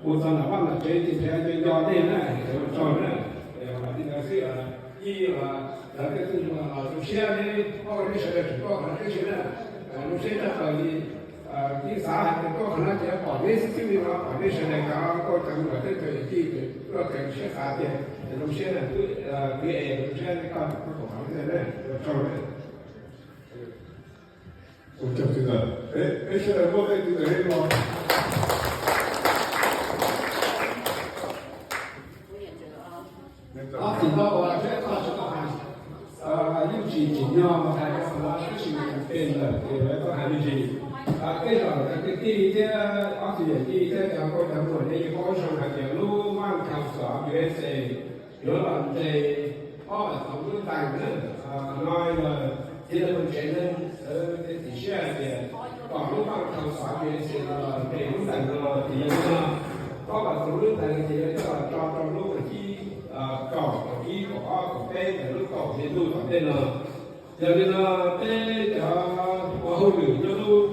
Mus txog nram vaj nram tsev ces nrhiav nco nco nej na, ua tsaug na. Li ntawd xwb, ib lawv tej txuj zoo siab neb ob neb sawv daws tseem tuaj qhov no tib si na. Zoo siab tshaj plaws li, yeej xav hais tias tuaj qhov no ces pom neb xwb xwb li no, pom neb sawv daws cov nkauj cov muam tej txawj yam tij ces tuaj ces siab xav tias zoo siab na, kwv es zoo siab nej koj tau pom qhov no na, ua tsaug na. Ua tsaug txiv ntxawm. Peb sawv daws muab peb txiv ntxawm no. Ob txiv tau uas peb txoj tsis tau hais, yeej tsis tsim nyog hais rau lawv tab sis nws pem lawm ces lawv tau hais me ntsis. Tej zaum cov kwv tij thiab ob tug yawm yij thiab cov nkauj cov muam nej yeej paub zoo hais tias lub Vaj Khau Xov U S A yuav los ntes ob vaj txwv lub ntees na. Qhov no yog txiv Nais Phoo tsev neeg lawv txiav txim siab hais tias kom lub Vaj Khau Xov U S A los ntes lub ntees no ces yog li no, ob vaj txwv lub ntees ces yuav coj los tso rau lub vas thib kaum, kaum ib, kaum ob, kaum peb ntawm lub kaum hli ntuj tom ntej no. Yog li no peb cov ua hauj lwm nyob lub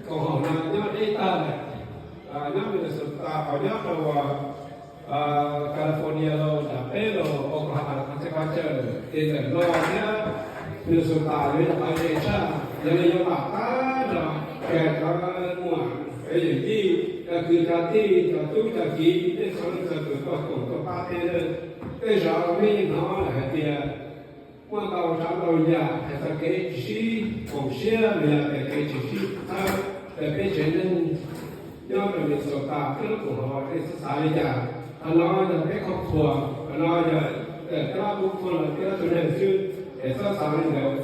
koom haum no nyob deb tag lawm, nyob Minnesota, nyob rau California los nram peb los Oklahoma qhov txhia qhov chaw lawm ces ntawm no thiab Minnesota yuav yog qhov ze tshaj, yog li yuav mam tab los kawg cov muam cov yawm yij, cov kwv cov tij, cov tub cov kiv, nej txhua leej txhua tus tuaj koom tuaj pab peb na. Tej zaum nej yeej hnov lawm hais tias muaj ntau tsav ntau yam hais txog kev tsis sib koom siab los yog tias kev tsis sib txhawb rau peb tsev neeg nyob rau Minnesota thiab lub koom haum, nej xav xav li cas? Qhov no yog peb qhov qhuas, qhov no yog tawm kab pub qhuas los thiab tus neeg xwb es txhob xav li ntawd.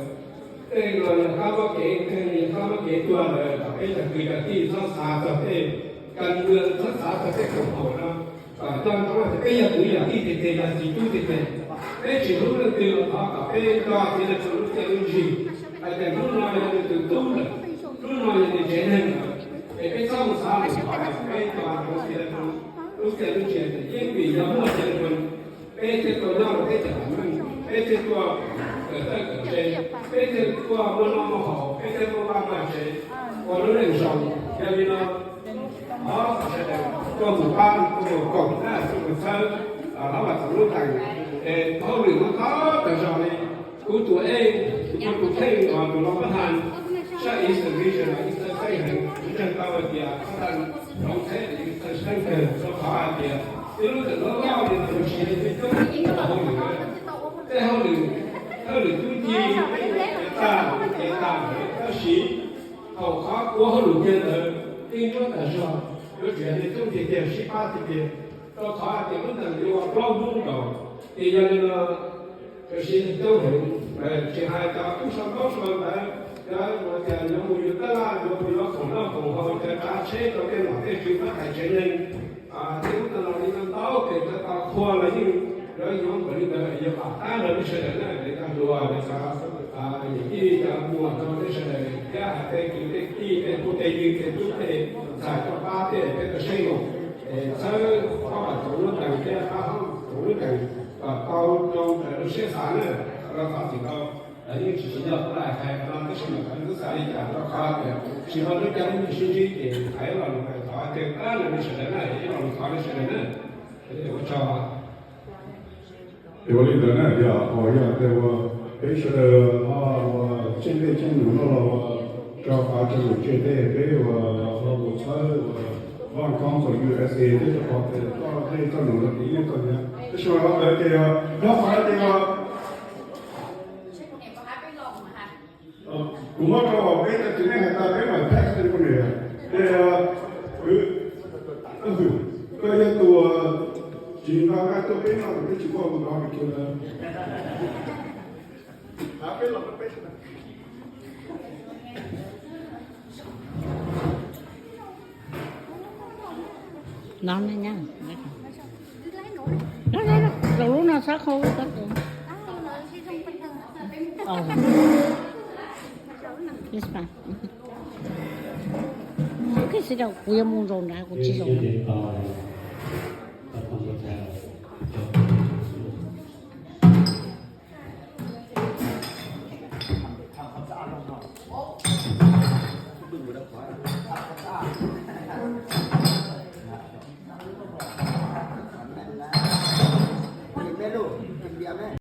Tej no yog kab mob kev nkeeg, yog kab mob kev tuag lawm kom peb cov kwv cov tij txhob xav txog tej kas mwm, txhob xav txog tej koom haum no. Kom coj ntsoov tias peb yog kwv yog tij tiag tiag, yog txiv tub tiag tiag. Peb tsis hlub leej twg los thov kom peb nco txiv Nais Phoo lub txiaj lub ntsig hais tias hnub no yog nws tus tub lawm, hnub no yog nws tsev neeg lawm, es peb txhob mus xav lus thov hais peb nco ntsoov txiv Nais Phoo lub txiaj lub ntsig tias yeej vim yog muaj txiv Nais Phoo peb thiaj tuaj nyob rau teb chaws vam meej, peb thiaj tuaj kawm txawj kawm ntse, peb thiaj tuaj muaj noj muaj haus, peb thiaj muaj vaj muaj tsev ua lub neej zoo. Yog li no thov sawv daws tuaj mus pab, tuaj mus koom, tuaj mus txhawb, thov vaj txwv lub ntees es hauj lwm no tob tag zog li. Kuv tus ej, kuv tus kheej uas tus los pab has sab Eastern Region los yeej txhawj xeeb heev, kuv ntseeg tau hais tias thab tag hloov tsheb los yeej txhawj xeeb kawg rau qhov hais tias ib lub tawm loj loj li no nws siv coob coob hauj lwm. Tej hauj lwm, hauj lwm tub ci, peb yuav cev tag, cev tag lawm tab sis thaum qhov ua hauj lwm kiag ntawd yeej nyuaj tas zog, yuav tsum yog neeg coob tiag tiag sib pab tiag tiag, rau qhov hais tias lub ntees yuav ua plaub hnub nkaus. Ces yog li no, cov siv neeg coob heev, tsis hais cov tub sau ntaub sau ntawv, cov uas tias yuav mus yuav tab laj, yuav mus yuav khoom noj khoom haus, cov tsav tsheb rau tej nom tej tswv pab hais tsev neeg, tej lub teb los li no ntau pem cov tau qhua los yeej yuav nyob npaum li ntawd, yuav pam tab rau nej sawv daws na, nej cov hluas, nej cov yawm yij cov muam rau nej sawv daws thiab hais tej kwv tej tij tej phooj tej ywg tej tub tej ntxhais tuaj pab tej peb tuaj saib mus, es txhawb ob pam txoov lub ntees thiab pab ob txoov lub ntees kom tau rau raws lub siab xav na, rau qhov txim ntau. Lawv yeej tsis tsim nyog tuaj hais qhov no tab sis mas lawv twb xav li cas rau qhov tias tsis muaj lub caij lub nyoog sib ntsib ces hais los lus thov tias tab lawm nej sawv daws na, ib los lus thov nej sawv daws na. Ua tsaug. Ces ua li ntawd na yog, yog tias ua peb sawv daws ho ua tsheej dej tsheej num no los ua rau qhov rau num tseg tej peb ua ho mus txhawb ua Vaj Khau Xov U S A thiab rau qhov tias txoj dej txoj num no ces yeej txom nyem tab sis mas los ntawd ces yog qhov no ces yog kuv muab rau peb cov txiv neej hais tas peb mam pass li ko ne. Ces koj yog tus tsis nqa nqaij tuaj peb no, peb tsis muaj mus nrog peb kiag ntawd. No ne, no, no, no, zaum lub no sab khau. Kuv yuav mus zaum nrad, kuv tsis zaum. Amees.